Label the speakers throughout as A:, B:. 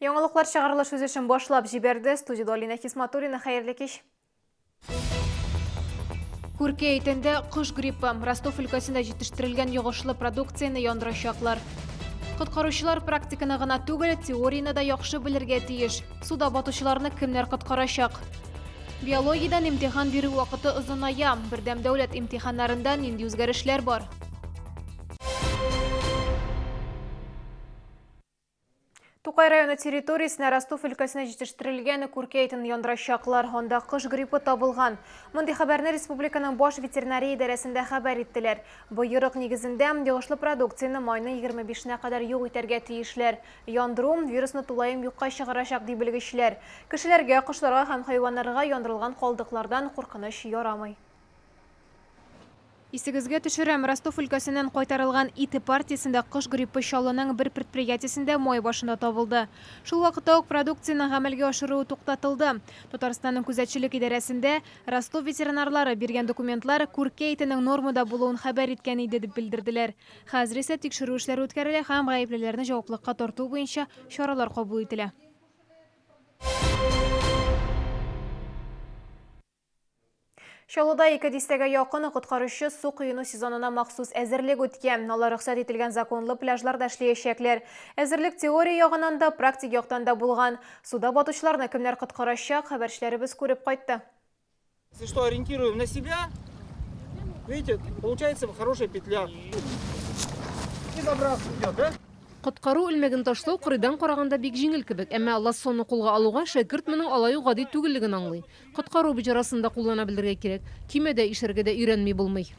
A: Яңалыклар чыгарылыш үз эшен башлап җибәрде. Студиядә Алинә Хисматуллина. Хәерле кич. Күркә итендә кош гриппы. Ростов өлкәсендә җитештерелгән йогышлы продукцияне яндырачаклар. Коткаручылар практиканы гына түгел, теорияне дә яхшы белергә тиеш. Суда батучыларны кемнәр коткарачак? Биологиядән имтихан бирү вакыты озыная. Бердәм дәүләт имтиханнарында нинди үзгәрешләр бар? Тукай районы территориясенә Ростов өлкәсенә җитештерелгән күркә итен яндырачаклар. Анда кош гриппы табылган. Мондый хәбәрне республиканың баш ветеринария идарәсендә хәбәр иттеләр. Боерык нигезендә, йогышлы продукцияне майның 25-нә кадәр юк итәргә тиешләр. Яндыру вирусны тулаем юкка чыгарачак, ди белгечләр. Кешеләргә, кошларга һәм хайваннарга яндырылган калдыклардан куркыныч ярамый. Исегезгә төшерәм, Ростов өлкәсеннән кайтарылган ит партиясендә кош гриппы Чаллының бер предприятиесендә май башында табылды. Шул вакытта ук продукциянең гамәлгә ашыруы туктатылды. Татарстанның күзәтчелек идарәсендә Ростов ветеринарлары биргән документлар күркә итенең нормада булуын хәбәр иткән иде, дип белдерделәр. Хәзер исә тикшерү эшләре үткәрелә һәм гаеплеләрне җаваплыкка тарту буенча чаралар кабул ителә. Чаллыда ике дистәгә якын коткаручы су коену сезонына махсус әзерлек үткән. Алар рөхсәт ителгән законлы пляжларда эшләячәкләр. Әзерлек теория ягыннан да, практик яктан да булган. Суда батучыларны кемнәр коткарачак, хәбәрчеләребез күреп кайтты.
B: Если что, ориентируем на себя. Видите, получается хорошая петля. И забрас идет, да?
C: Коткару элмәген ташлау кырыйдан караганда бик җиңел кебек, әмма лассоны кулга алуга шәкерт моның алай ук гади түгеллеген аңлый. Коткару боҗрасын да куллана белергә кирәк. Көймәдә ишәргә дә өйрәнми булмый.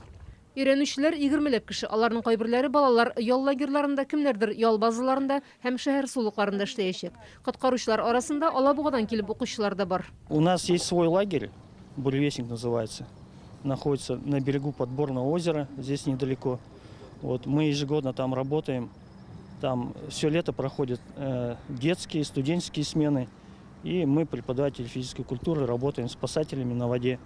C: Өйрәнүчеләр егермеләп кеше, аларның кайберләре балалар ял лагерьларында, кемнәрдер ял базаларында һәм шәһәр сулыкларында эшләячәк. Коткаручылар арасында Алабугадан килеп укучылар да бар.
B: У нас есть свой лагерь, Буревестник называется, находится на берегу Подборного озера, здесь недалеко. Вот, мы ежегодно там работаем, там все лето проходят детские, студенческие смены. И мы, преподаватели физической культуры, работаем спасателями на воде.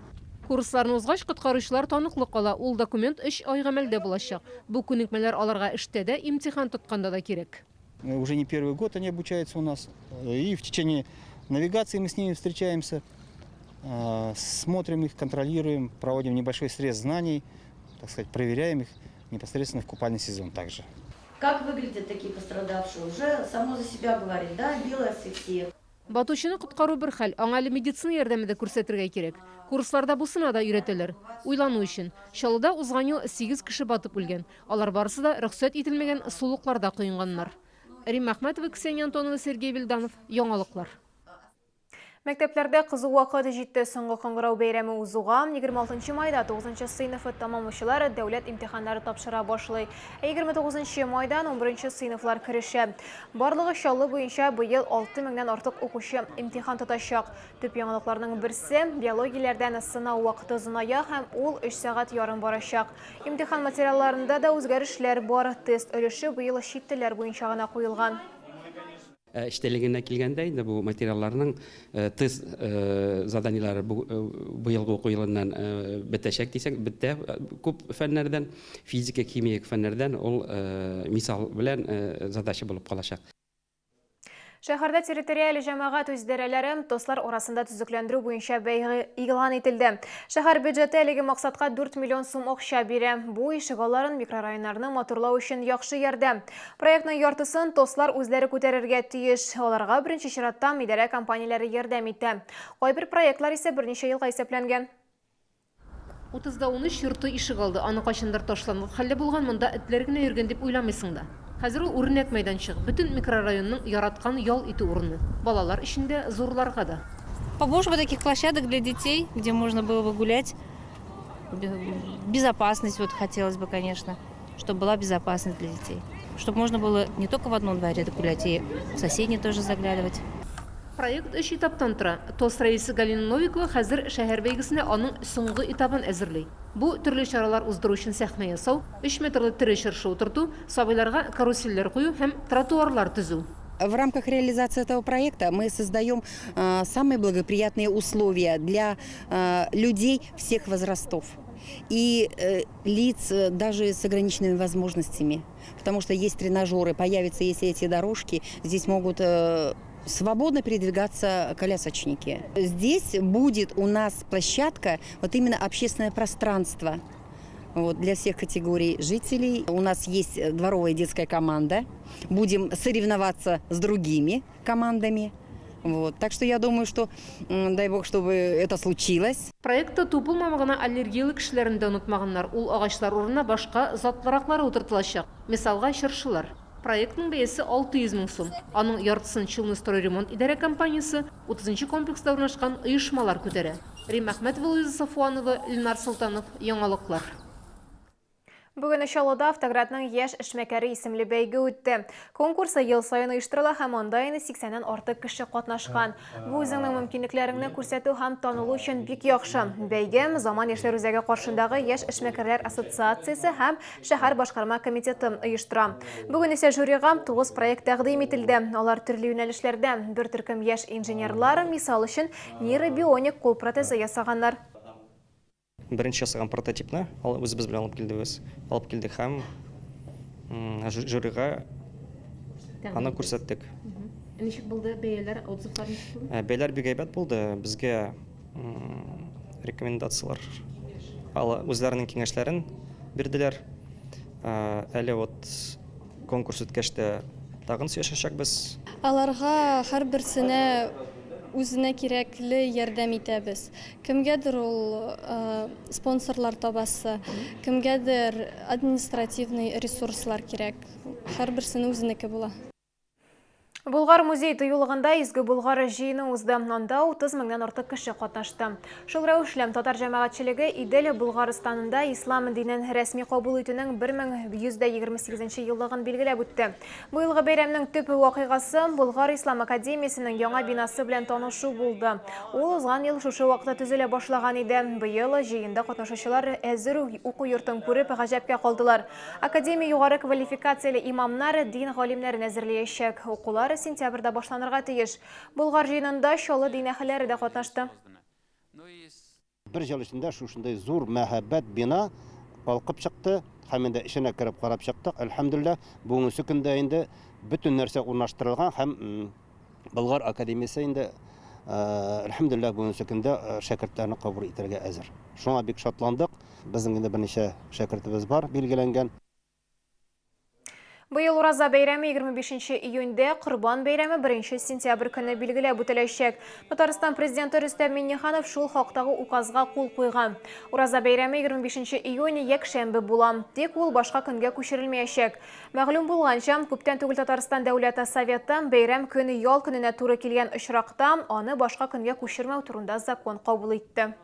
C: Курсларны узгач, коткаручылар таныклык ала. Ул документ өч ай гамәлдә булачак. Бу күнекмәләр аларга эштә дә, имтихан тотканда да кирәк.
B: Уже не первый год они обучаются у нас. И в течение навигации мы с ними встречаемся, смотрим их, контролируем, проводим небольшой срез знаний, так сказать, проверяем их непосредственно в купальный сезон также.
D: Как выглядят такие пострадавшие, уже само за себя говорит, да, белая асфиксия.
C: Батучыны коткару бер хәл, аңа әле медицина ярдәме дә күрсәтергә кирәк. Курсларда бусына да өйрәтәләр. Уйлану өчен. Чаллыда узган ел сигез кеше батып үлгән. Алар барысы да рөхсәт ителмәгән сулыкларда коенганнар. Римма Әхмәтова, Ксения Антонова, Сергей Вильданов. Яңалыклар.
A: Мәктәпләрдә кызу вакыт җитте. Соңгы кыңгырау бәйрәме узуга, 26 майда 9 сыйныфы тәмамлаучылар дәүләт имтиханнары тапшыра башлый. Ә 29 майдан 11 сыйныфлар керешә. Барлыгы Чаллы буенча быел 6 меңнән артык укучы имтихан тотачак. Төп яңалыкларның берсе, биологияләрдән сынау вакыты озыная һәм ул 3 сәгать ярым барачак. Имтихан материалларында да үзгәрешләр бар. Тест өлеше быел чит телләр буенча гына куелган.
E: Ә эчтәлегенә килгәндә, инде бу материалларның тест заданиеләре быелгы уку елыннан бетәчәк дисәң, бетә күп фәннәрдән, физика, химия фәннәрдән ул мисал белән задача булып калачак.
A: Шәһәрдә территориаль җәмәгать үзидарәләре ТОСлар арасында төзекләндерү буенча бәйге игълан ителде. Шәһәр бюджеты әлеге максатка 4 миллион сум акча бирә. Бу ишегалларын, микрорайоннарны матурлау өчен яхшы ярдәм. Проектның яртысын ТОСлар үзләре күтәрергә тиеш. Аларга беренче чиратта идарә компанияләре ярдәм итә. Кайбер проектлар исә берничә елга исәпләнгән.
C: Утызда унөч йорты ишегалды. Аны кайчандыр ташландык хәлдә булган, монда этләр генә йөргән дип уйламыйсың да. Хәзер ул үрнәк мәйданчык, бөтен микрорайонның яраткан ял итү урыны. Балалар өчен дә, зурларга да.
F: Побольше бы таких площадок для детей, где можно было бы гулять. Безопасность вот хотелось бы, конечно, чтобы была безопасность для детей. Чтобы можно было не только в одном дворе гулять, и в соседний тоже заглядывать.
C: Проект өч этаптан тора. ТОС рәисе Галина Новикова хәзер шәһәр бәйгесенә аның соңгы этабын әзерли. Бу, төрле чаралар уздыру өчен сәхнә ясау, өч метрлы тере чыршы утырту, сабыйларга карусельләр кую һәм тротуарлар төзү.
G: В рамках реализации этого проекта мы создаем самые благоприятные условия для людей всех возрастов и лиц даже с ограниченными возможностями, потому что есть тренажеры, появятся, если эти дорожки, здесь могут свободно передвигаться колясочники. Здесь будет у нас площадка, вот именно общественное пространство вот, для всех категорий жителей. У нас есть дворовая детская команда. Будем соревноваться с другими командами. Вот. Так что я думаю, что, дай бог, чтобы это случилось.
C: Проектта тупыл мамыгына аллергияле кешеләрне дә онытмаганнар. Ул агачлар урынына башка затлыраклары утыртылачак. Мисалга, чыршылар. Проектның бәясе 600 мең сум. Аның яртысын Челныстройремонт идарә компаниясе, 30 нчы комплекста урнашкан оешмалар күтәрә. Римма Әхмәтова, Луиза Сафуанова, Ленар Солтанов, Яңалыклар.
A: Бүген Чаллыда Автоградның яшь эшмәкәре исемле бәйге үтте. Конкурс ел саен оештырыла һәм анда инде 80-нән артык кеше катнашкан. Бу үзеңнең мөмкинлекләреңне күрсәтү һәм танылу өчен бик яхшы. Бәйге Заман яшьләр үзәге каршындагы Яшь эшмәкәрләр ассоциациясе һәм шәһәр башкарма комитеты оештыра. Бүген исә жюрига 9 проект тәкъдим ителде. Алар төрле юнәлешләрдә. Бер төркем яшь инженерлар, мисал өчен, нейробионик кул протезы ясаганнар.
H: Беренче ясаган прототипны үзебез белән алып килдебез, алып килдек һәм жюрига аны күрсәттек.
C: Ничек булды бәяләр, отзывлар ничек булды?
H: Бәяләр бик әйбәт булды. Безгә рекомендацияләр, үзләренең киңәшләрен бирделәр. Әле вот конкурс үткәч тә тагын сөйләшәчәкбез.
I: Аларга һәрберсенә үзенә кирәкле ярдәм итәбез. Кемгәдер ул спонсорлар табасы, кемгәдер административный ресурслар кирәк. Һәрберсенең үзенеке була.
A: Болгар музей-тыюлыгында Изге Болгар җыены узды. Анда 30 меңнән артык кеше катнашты. Шул рәвешле, татар җәмәгатьчелеге Идел Болгарстанында ислам динен рәсми кабул итүнең 1128 нче еллыгын билгеләп үтте. Быелгы бәйрәмнең төп вакыйгасы Болгар ислам академиясенең яңа бинасы белән танышу булды. Ул узган ел шушы вакытта төзелә башлаган иде. Быел җыенда катнашучылар әзер уку йортын күреп гаҗәпкә калдылар. Академия югары квалификацияле имамнар, дин галимнәрен әзерләячәк. Укулар сентябрьдә башланырга тиеш. Болгар җыенында Чаллы дин әһелләре дә катнашты.
J: Бер ел эчендә шушындый зур мәһабәт бина калкып чыкты һәм инде эченә кереп карап чыктык. Әлхәмдүлилләһ, бүгенге көндә инде бөтен нәрсә урнаштырылган һәм Болгар академиясе инде, әлхәмдүлилләһ, бүгенге көндә шәкертләрне кабул итәргә әзер. Шуңа бик шатландык. Безнең инде берничә шәкертебез бар билгеләнгән.
A: Быел Ураза бәйрәме 25 июньдә, Корбан бәйрәме 1 сентябрь көнне билгеләп үтеләчәк. Татарстан Президенты Рөстәм Миңнеханов шул хактагы указга кул куйган. Ураза бәйрәме 25 июнь якшәмбе була. Тик ул башка көнгә күчерелмәячәк. Мәгълүм булганча, күптән түгел Татарстан Дәүләт Советы бәйрәм көне ял көненә туры килгән очракта аны башка көнгә күчермәү турында закон кабул итте.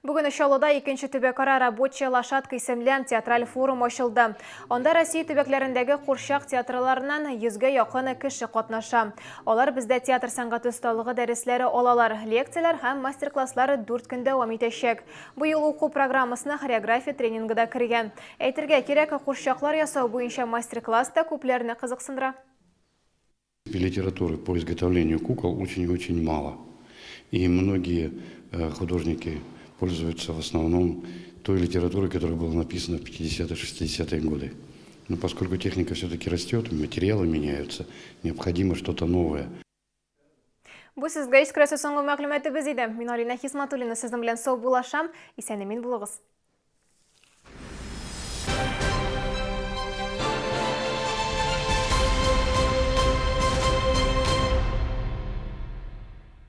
A: Бүген Чаллыда икенче төбәкара Рабочая лошадка исемле театраль форум ачылды. Анда Россия төбәкләрендәге курчак театрларыннан йөзгә якын кеше катнаша. Алар бездә театр сәнгате осталыгы дәресләре алалар. Лекцияләр һәм мастер-класслар дүрт көн дәвам итәчәк. Быел уку программасына хореография тренингы да кергән. Әйтергә кирәк, курчаклар ясау буенча мастер-класс та күпләрне кызыксындыра.
K: Литературы по изготовлению кукол очень и очень мало. И многие э, художники пользуются в основном той литературой, которая была написана в 50-е, 60-е годы. Но поскольку техника все-таки растет, материалы меняются, необходимо что-то новое.
A: Бу сезгә искрәсе соңгы мәгълүматыбыз иде. Мин Алина Хисматуллина сезнең белән саубуллашам. Исән-имин булыгыз.